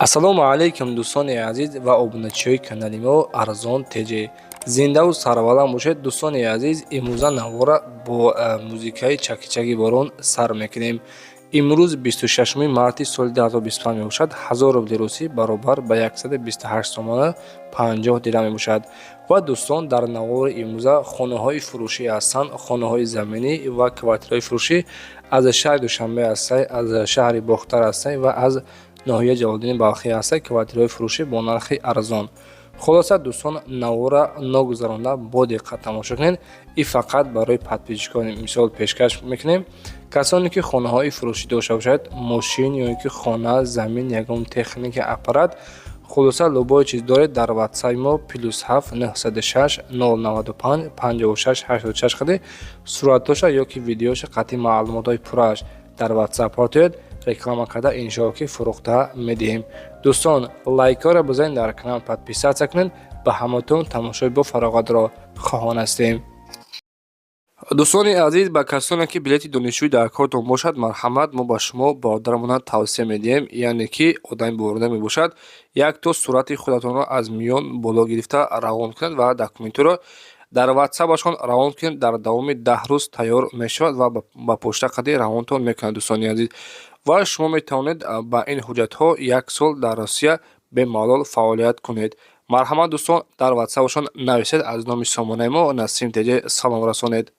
Ассалому алайкум, дӯстони азиз ва обуначиҳои канали мо Арзон ТЖ. Зиндаву сарбаланд бошед, дӯстони азиз. Имрӯза навора бо музикаи чаки-чаки борон сар мекунем. Имрӯз 26 марти соли 2025 мебошад. 1000 рубли русӣ баробар ба 128 сомона 50 дирам мебошад. Ва дӯстон, дар навори имрӯза хонаҳои фурӯшӣ ҳастанд, хонаҳои заминӣ ва квартираҳои фурӯшӣ аз шаҳри Душанбе ҳастанд, аз шаҳри Бохтар ҳастанд ва аз ноҳияи Ҷалолиддини Балхӣ ҳастанд, квартираҳои фурӯшӣ бо нархи арзон. Хулоса, дӯстон, навора ногузаронда бо диққат тамошо кунед. И фақат барои подписчикон мисол пешкаш мекунем. Касоне ки хонаҳои фурӯшӣ дошта бошад, мошин ё ки хона, замин, ягон техника, аппарат, хулоса, любой чиз доред, дар ватсапи мо +7 906 095 56 86 қади суратоша ё ки видеоша қатъи маълумотҳои пуррааш дар ватсап партоед, реклама карда иншоалло ки фурӯхта медиҳем. Дӯстон, лайкҳоро бизанед, дар канал подписаться кунед. Ба ҳаматон тамошои бо фароғатро хоҳон ҳастем. Дӯстони азиз, ба касоне ки билети донишҷӯӣ дар кортон бошад, марҳамат, мо ба шумо бародарамона тавсия медиҳем, яъне ки одами боварда мебошад, як то сурати худатонро аз миён боло гирифта равон кунед ва документҳоро дар ватсапашон равон кунед. Дар давоми 10 рӯз тайёр мешавад ва ба почта қади равонтон мекунад, дӯстони азиз. Ва шумо метавонед ба ин ҳуҷҷатҳо як сол дар Россия бемалол фаъолият кунед. Марҳамат, дӯстон, дар ватсапашон нависед, аз номи сомонаи мо Насим ТЖ салом расонед.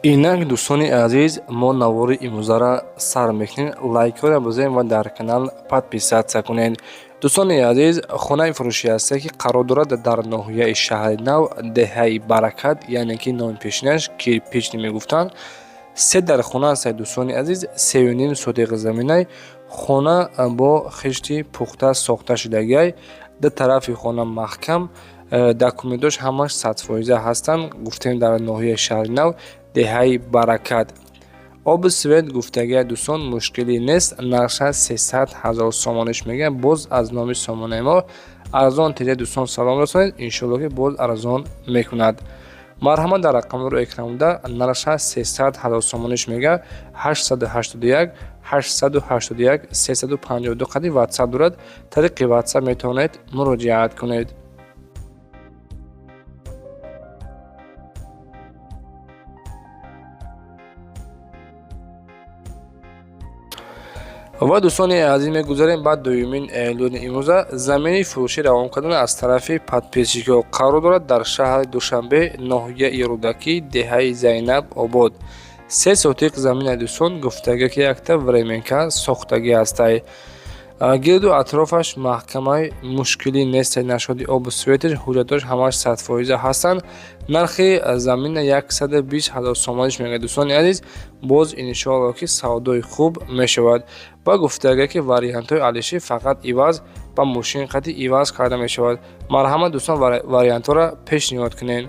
Инак, дӯстони азиз, мо навори имрӯзаро сар мекунем. Лайкҳоро бизанед ва дар канал подписаться кунед. Дӯстони азиз, хонаи фурӯшӣ ҳасте ки қарор дорад дар ноҳияи Шаҳри Нав, деҳаи Баракат, яъне ки номи пешинаш Кирпични мегуфтанд. Се дар хона ҳастад, дӯстони азиз, 3,5 сотиқ заминай. Хона бо хишти пухта сохта шудагиай, ду тарафи хона маҳкам, документош ҳамаш 100% ҳастанд. Гуфтем, дар ноҳияи Шаҳри Нав, деҳаи Баракат. Оби свет гуфтагия, дӯстон, мушкилӣ нест. Нархша 300 ҳазор сомониш мегӯяд. Боз аз номи сомонаи мо Арзон ТЖ, дӯстон, салом расонед, иншоалло ки боз арзон мекунад. Марҳамат, дар рақамҳоро экранбуда нархша 300 ҳазор сомониш мегӯяд. 881 881 352 қади ватсап дорад, тариқи ватсап метавонед муроҷиат кунед. Ва дӯстони азиз, мегузарем ба дуюмин эълони имрӯза. Замини фурӯшӣ равон кардан аз тарафи подписчикҳо қарор дорад дар шаҳри Душанбе, ноҳияи Рӯдакӣ, деҳаи Зайнаб Обод. 3 сотиқ замина, дӯстон, гуфтага ки якта временка сохтагӣ ҳастай. Гирду атрофаш маҳкамаи, мушкилӣ нестай, нашоди обу светаш, ҳуҷҷатош ҳамаш 100% ҳастанд. Нархи замина 120 ҳазор сомониш мегӯяд, дӯстони азиз. Боз иншоалло ки савдои хуб мешавад. Ва гуфтага ки вариантҳои алиши фақат иваз ба мошин қати иваз карда мешавад. Марҳамат, дӯстон, вариантҳоро пешниҳод кунед.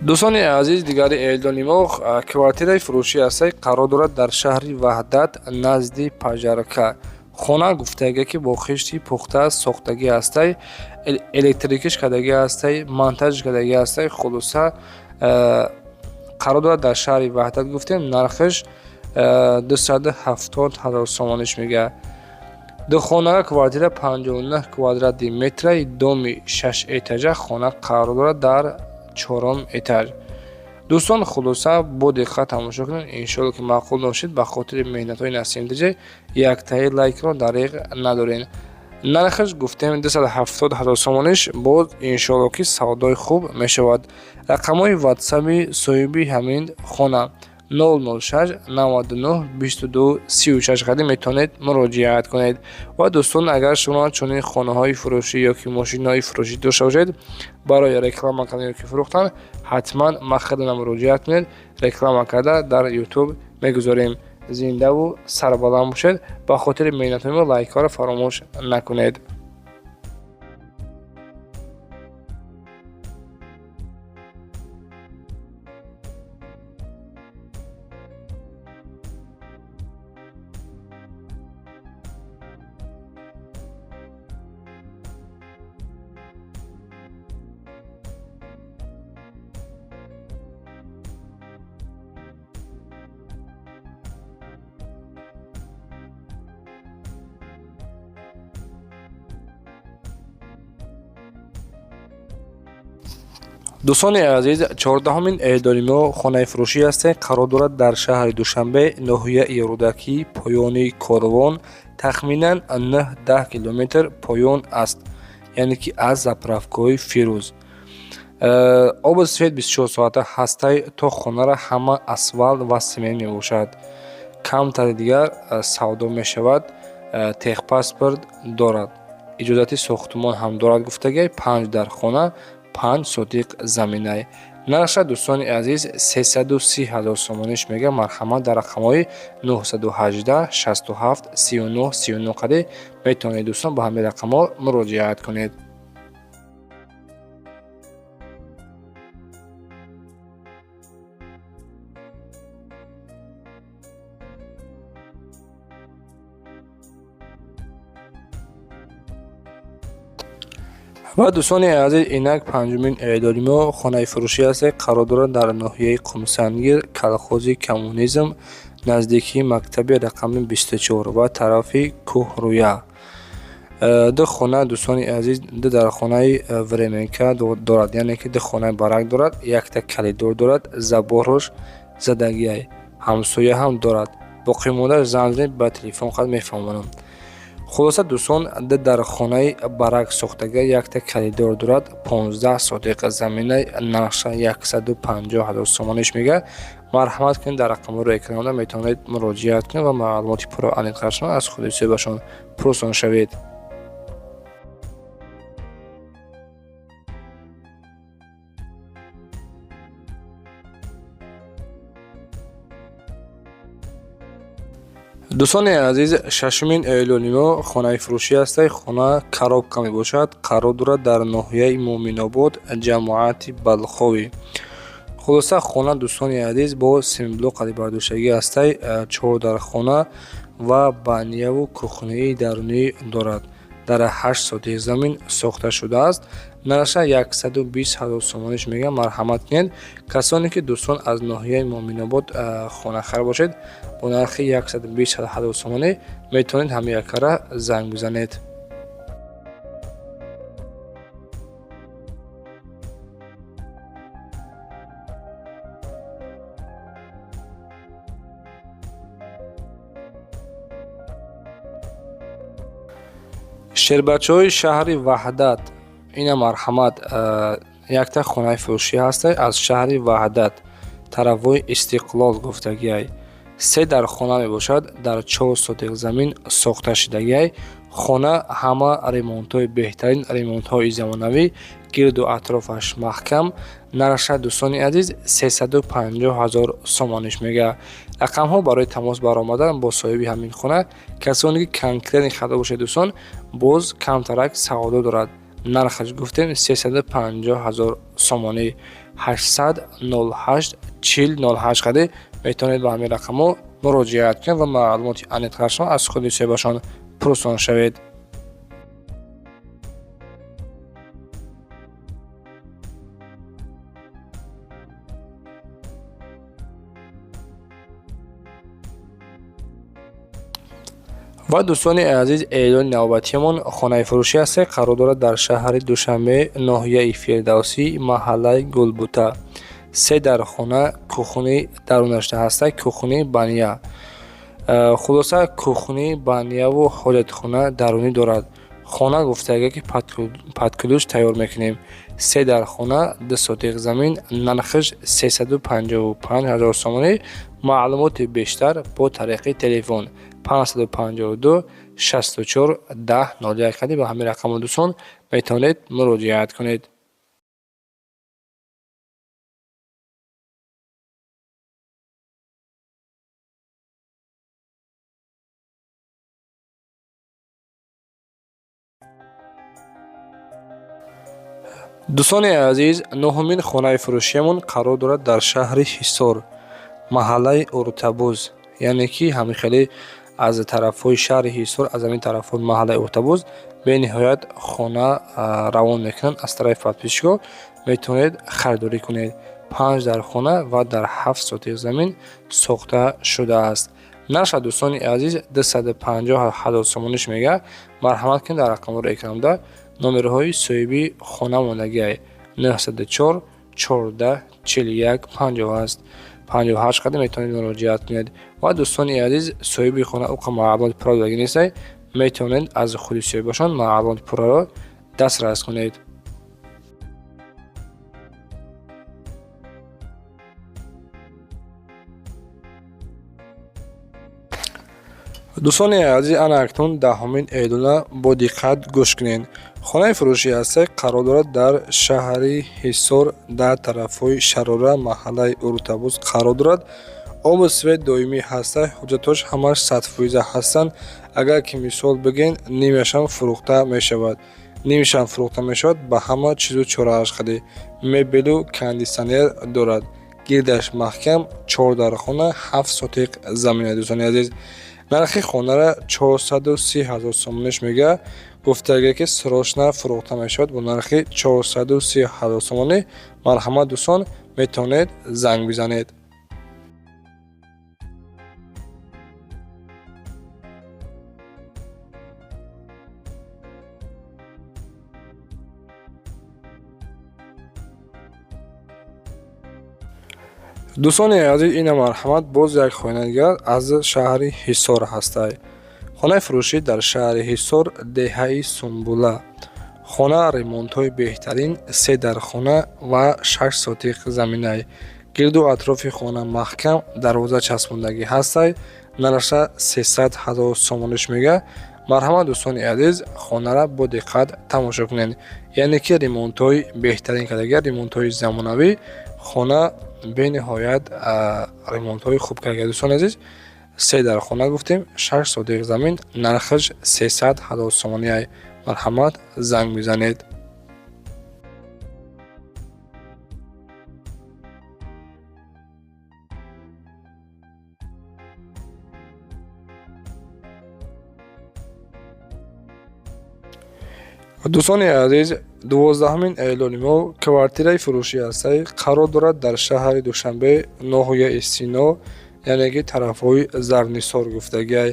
Дӯстони азиз, дигари эълони мо квартираи фурӯшӣ ҳастай, қарор дорад дар шаҳри Ваҳдат, назди Пажарка. Хона гуфтага ки бо хишти пухта сохтагӣ ҳастай, электрикиш кардагӣ ҳастай, монтажш кардагӣ ҳастай. Хулоса, қарор дорад дар шаҳри Ваҳдат, гуфтем, нархаш 270 ҳазор сомониш мегӯяд. Духонага квартира 59 квадрати метраи, доми шаш этажа, хона қарор дорад дар чорум этаж. Дӯстон, хулоса, бо диққат тамошо кунед, иншоалло ки маъқул дошед. Ба хотири меҳнатҳои Насим ТЖ яктаи лайкро дариқ надоред. Нархаш гуфтем 270 ҳазор сомониш, боз иншоалло ки савдои хуб мешавад. Рақамҳои ватсаби соҳиби ҳамин хона 006 99 22 36 қади метавонед муроҷиат кунед. Ва дӯстон, агар шумо чунин хонаҳои фурӯшӣ ё ки мошинҳои фурӯшӣ дошта бошед, барои реклама кардан ё ки фурӯхтан, ҳатман ба худна муроҷиат кунед, реклама карда дар ютуб мегузорем. Зиндаву сарбаланд бошед. Ба хотири меҳнатҳои мо лайкҳоро фаромӯш накунед. Дӯстони азиз, 14-ҳумин эълони мо хонаи фурӯшӣ ҳасте, қарор дорад дар шаҳри Душанбе, ноҳияи Рӯдакӣ, поёни Корвон, тахминан 9-10 километр поён аст, яъне ки аз заправкаҳои Фирӯз. Обу свет 24 соата ҳастай, то хонара ҳама асфалт ва семент мебошад. Камтари дигар савдо мешавад, техпаспорт дорад, иҷозати сохтумон ҳам дорад. Гуфтагиай, панҷ дар хона, 5 сотиқ заминай. Нархша, дӯстони азиз, 330 ҳазор сомониш мега. Марҳамат, дар рақамҳои 918 67 39 39 қади метавонед, дӯстон, ба ҳамин рақамҳо муроҷиат кунед. Ва, дӯстони азиз, инак панҷумин эълони мо хонаи фурӯшӣ ҳасте, қарор дорад дар ноҳияи Қумсангир, колхози Коммунизм, наздикии мактаби рақами 24 ва тарафи Кӯҳрӯя. Ду хона, дӯстони азиз, ду дархонаи временка дорад, яъне ки ду хонаи барак дорад, якта коридор дорад, забораш задагиай, ҳамсоя ҳам дорад. Боқимондааш занг занед ба телефон, қад мефаҳмонам. Хулоса, дӯстон, ду дархонаи барак сохтага, якта коридор дорад, 15 сотиқ заминаи, нархша 150 ҳазор сомониш мега. Марҳамат кунед, дар рақамҳоро экранда метавонед муроҷиат кунед ва маълумоти пурра аниқтаршон аз худи соҳибашон пурсон шавед. Дӯстони азиз, шашумин эълони мо хонаи фурӯшӣ ҳастай. Хона коробка мебошад, қарор дорад дар ноҳияи Муъминобод, ҷамоати Балховӣ. Хулоса, хона, дӯстони азиз, бо семблок қадибардоштагӣ ҳастай, чор дархона ва баняву кухнии дарунӣ дорад. Дар 8 сотих замин сохта шудааст. Нархша 120 ҳазор сомониш мега. Марҳамат кунед, касоне ки, дӯстон, аз ноҳияи Муъминобод хонахар бошед, бо нархи 120 ҳазор сомонӣ метавонед ҳамин якара занг бизанед. Шербачаҳои шаҳри Ваҳдат, ина марҳамат, якта хонаи фурӯшӣ ҳастай аз шаҳри Ваҳдат, тарафҳои Истиқлол гуфтагиай. Се дар хона мебошад, дар 4 сотиқ замин сохта шудагиай. Хона ҳама ремонтҳои беҳтарин, ремонтҳои замонавӣ, гирду атрофаш маҳкам. Нархша, дӯстони азиз, 350 ҳазор сомониш мега. Рақамҳо барои тамос баромадан бо соҳиби ҳамин хона, касоне ки конкретно харидор бошед, дӯстон, боз камтарак савдо дорад. Нархаш гуфтем 350 ҳазор сомонӣ, 800 08 40 08 қади метавонед ба ҳамин рақамҳо муроҷиат кунед ва маълумоти аниқтаршон аз худи соҳибашон пурсон шавед. Ва, дӯстони азиз, эълони навбатиамон хонаи фурӯшӣ ҳасте, қарор дорад дар шаҳри Душанбе, ноҳияи Фирдавсӣ, маҳаллаи Гулбута. Се дар хона, кухни дарунашта ҳаста, кухни баня. Хулоса, кухни баняву ҳоҷатхона дарунӣ дорад. Хона гуфтага, ки под ключ тайёр мекунем. Се дар хона, 2 сотиқ замин, нархаш 355 ҳазор сомонӣ. Маълумоти бештар бо тариқи телефон 552 64 10 01 қади ба ҳамин рақамҳо, дӯстон, метавонед муроҷиат кунед. Дӯстони азиз, нуҳумин хонаи фурӯшиамон қарор дорад дар шаҳри Ҳисор, маҳаллаи Уртабуз, яъне ки ҳамин хеле аз тарафҳои шаҳри Ҳисор, аз ҳамин тарафҳои маҳаллаи Уртабуз бениҳоят хона равон мекунанд аз тарафи подписчикҳо, метавонед харидорӣ кунед. Панҷ дар хона ва дар 7 сотих замин сохта шудааст. Нархша, дӯстони азиз, 250 ҳазор сомониш мега. Марҳамат кунед, дар рақамҳоро экранда номерҳои соҳиби хона мондагиай 904 14 41 58 58 қадам метавонед муроҷиат кунед. Ва дӯстони азиз, соҳиби хона уқа маълумоти пурра додагӣ нестай, метавонед аз худи соҳибашон маълумоти пурраро дастрас кунед. Дӯстони азиз, ана акнун 10-умин эълона бо диққат гӯш кунед. Хонаи фурӯшӣ ҳастак қарор дорад дар шаҳри Ҳисор, дар тарафҳои Шарора, маҳаллаи Урутабуз қарор дорад. Обу свет доимӣ ҳастак, ҳуҷҷатҳош ҳамаш 100% ҳастанд. Агар ки мисол бигӯем, нимашам фурӯхта мешавад. Нимашам фурӯхта мешавад ба ҳама чизу чорааш қадӣ. Мебелу кондитсионер дорад. Гирдаш маҳкам, 4 дархона, 7 сотиқ замина. Дӯстони азиз, нархи хонара 430 ҳазор сомониш мегӯяд. Гуфтагӣ ки срочно фурӯхта мешавад бо нархи 430 ҳазор сомонӣ. Марҳамат, дӯстон, метавонед занг бизанед. Дӯстони азиз, ина марҳамат, боз як хона дигар аз шаҳри Ҳисор ҳастай. Хонаи фурӯшӣ дар шаҳри Ҳисор, деҳаи Сумбула. Хона ремонтҳои беҳтарин, 3 дархона ва 6 сотиқ заминай. Гирду атрофи хона маҳкам, дарвоза часпондагӣ ҳастай. Нархша 300 ҳазор сомониш мегӯяд. Марҳамат, дӯстони азиз, хонара бо диққат тамошо кунед. Яъне ки ремонтҳои беҳтарин кардагия, ремонтҳои замонавӣ, хона бениҳоят ремонтҳои хуб кардагия. Дӯстони азиз, 3 дархона гуфтем, 6 сотиқ замин, нархаш 300 ҳазор сомонӣ. Марҳамат, занг бизанед. Дӯстони азиз, 12-умин эълони мо квартираи фурӯшӣ ҳастай, қарор дорад дар шаҳри Душанбе, ноҳияи Сино, яъне ки тарафҳои Зарнисор гуфтагиай.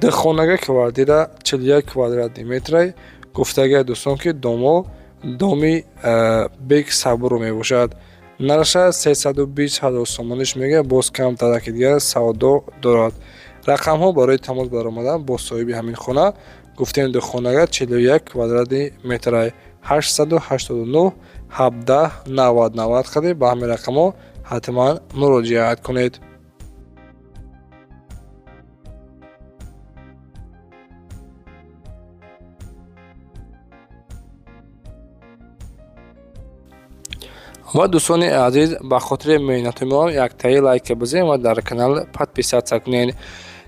Духонага квартира 41 квадратный метрай. Гуфтагиай дӯстон ки домо доми Бек Сабуро мебошад. Нархша 320 ҳазор сомониш мегӯяд, боз камтараки дигар савдо дорад. Рақамҳо барои тамос баромадан бо соҳиби ҳамин хона, гуфтем духонага 41 квадратный метрай, 889 17 90 90 қадӣ ба ҳамин рақамҳо ҳатман муроҷиат кунед. Ва дӯстони азиз, ба хотири меҳнати мо яктаи лайка бизем ва дар канал подписаться кунед.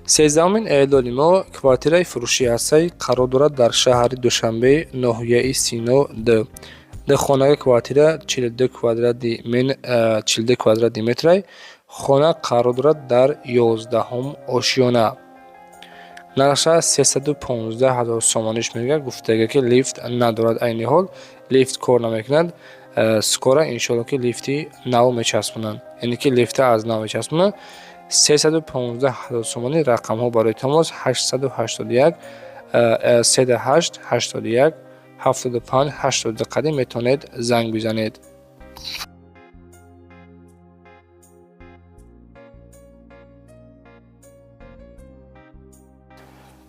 13-умин эълони мо квартираи фурӯшӣ ҳастай, қарор дорад дар шаҳри Душанбе, ноҳияи Сино д. Духонага квартира 42 квадратный метрай. Хона қарор дорад дар 11-ум ошёна. Нархша 315 ҳазор сомониш мегӯяд. Гуфтага ки лифт надорад, айни ҳол лифт кор намекунад. Скоро иншоалло ки лифти нав мечаспонанд, яъне ки лифта аз нав мечаспонанд. 315 ҳазор сомонӣ. Рақамҳо барои тамос 881 38 81 75 82 қадим метавонед занг бизанед.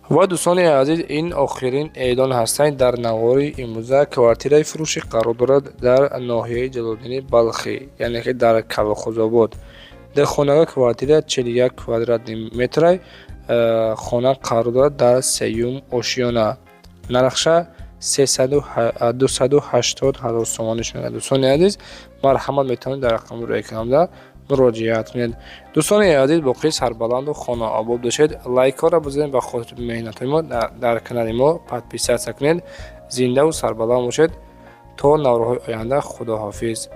Ва дӯстони азиз, ин охирин эълон ҳастанд дар навори имрӯза. Квартираи фурӯшӣ қарор дорад дар ноҳияи Ҷалолиддини Балхӣ, яъне ки дар Калхозобод. Духонага квартира 41 квадратный метрай. Хона қарор дорад дар 3-юм ошёна. Нархша 280 ҳазор сомонӣ мегӯяд. Дӯстони азиз, марҳамат, метавонед дар рақами рӯи экранда муроҷиат кунед. Дӯстони азиз, боқӣ сарбаланду хонаобод бошед. Лайкҳоро бизанед, ба хотири меҳнатҳои мо дар канали мо подписаться кунед. Зиндаву сарбаланд бошед. То наворҳои оянда, худоҳофиз.